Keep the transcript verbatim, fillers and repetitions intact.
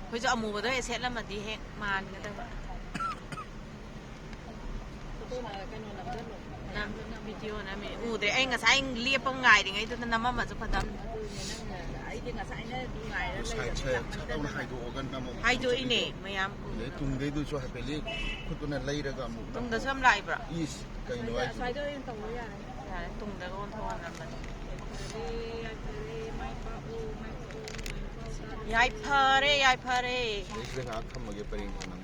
ꯑꯩꯈꯣꯏꯁꯨ ꯑꯃꯨꯕꯗꯣ ꯍꯦꯛ ꯁꯦꯠꯂꯝꯃꯗꯤ ꯍꯦꯛ ꯃꯥꯟꯒꯗꯕ꯫ ꯅꯝ-, ꯚꯤꯗꯤꯑꯣ ꯅꯝꯃꯤ꯫ ꯎꯗ꯭ꯔꯦ꯫ ꯑꯩ ꯉꯁꯥꯏ ꯂꯦꯞꯄ ꯉꯥꯏꯔꯤꯉꯩꯗꯨꯗ ꯅꯝꯃꯝꯃꯁꯨ ꯐꯗꯝꯅꯤ꯫ ꯑꯗꯨꯅꯦ ꯅꯪꯅ, ꯑꯩꯗꯤ ꯉꯁꯥꯏꯅ ꯉꯥꯏꯔ ꯁꯥꯏꯠꯁꯦ ꯂꯩꯔꯕꯅꯦ꯫ ꯁꯠ ꯂꯥꯎꯅ ꯍꯥꯏꯗꯣꯛꯑꯒ ꯅꯝꯃꯣ꯫ ꯍꯥꯏꯗꯣꯛꯏꯅꯦ ꯃꯌꯥꯝ꯫ ꯑꯗꯩ ꯇꯨꯡꯗꯩꯗꯨꯁꯨ ꯍꯥꯏꯐꯦꯠ ꯂꯦꯛ-, ꯈꯨꯠꯇꯨꯅ ꯂꯩꯔꯒ ꯑꯃꯨꯛ ꯅꯝꯃꯣ꯫ ꯇꯨꯡꯗꯁꯨ ꯌꯥꯝ ꯂꯥꯛꯏꯕ꯭ꯔꯣ? ꯏꯁ, ꯀꯩꯅꯣ ꯍꯥꯏꯁꯤꯕꯣ? ꯑꯁ꯭ꯋꯥꯏꯗ ꯑꯣꯏꯅ ꯇꯧꯕ ꯌꯥꯔꯦ꯫ ꯌꯥꯔꯦ, ꯇꯨꯡꯗꯒ ꯑꯣꯟꯊꯣꯛꯑ ꯅꯝꯃꯁꯦ꯫ ꯌꯥꯏꯐꯔꯦ, ꯌꯥꯏꯐꯔꯦ, ꯃꯥꯏ ꯄꯥꯛꯎ, ꯃꯥꯏ ꯄꯥꯛꯎ, ꯃꯥꯏ ꯄꯥꯛꯎ꯫ ꯌꯥꯏꯐꯔꯦ, ꯌꯥꯏꯐꯔꯦ꯫ ꯁꯤꯗꯩꯁꯤꯗ ꯉꯥꯏꯍꯥꯛ ꯊꯝꯃꯒꯦ ꯄꯔꯦꯡ ꯁꯥꯟꯅ꯫